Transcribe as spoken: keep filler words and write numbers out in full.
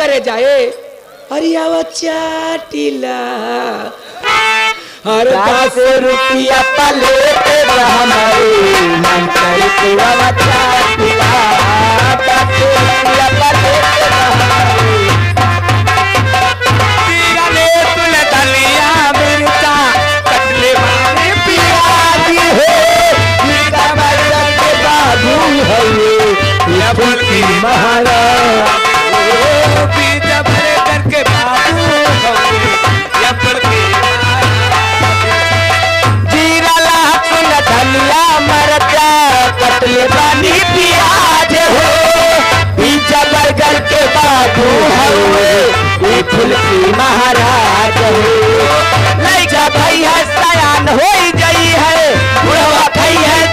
अरे जाए, अरे आवा चाटिला। अरे दस रुपया प्लेट बा हमरे, मन करे के आवा चाटिला। दस रुपया प्लेट बा हमरे। जीरा, लहसुन, धनिया, मिर्चा, कटले बानी पियाज हो। गीता बजरंग के बाबू हवे, ये फुल्की महाराज। ओ, गीता बजरंग के बाबू हवे, ये फुल्की महाराज। जीरा, लहसुन, धनिया, मरचा, कटले बानी पियाज हो। पिज्जा बर्गर के बाबू हवे, ई फुल्की महाराज हो। लइका भइया सयान होई जइहैं, बुढ़वा खइहैं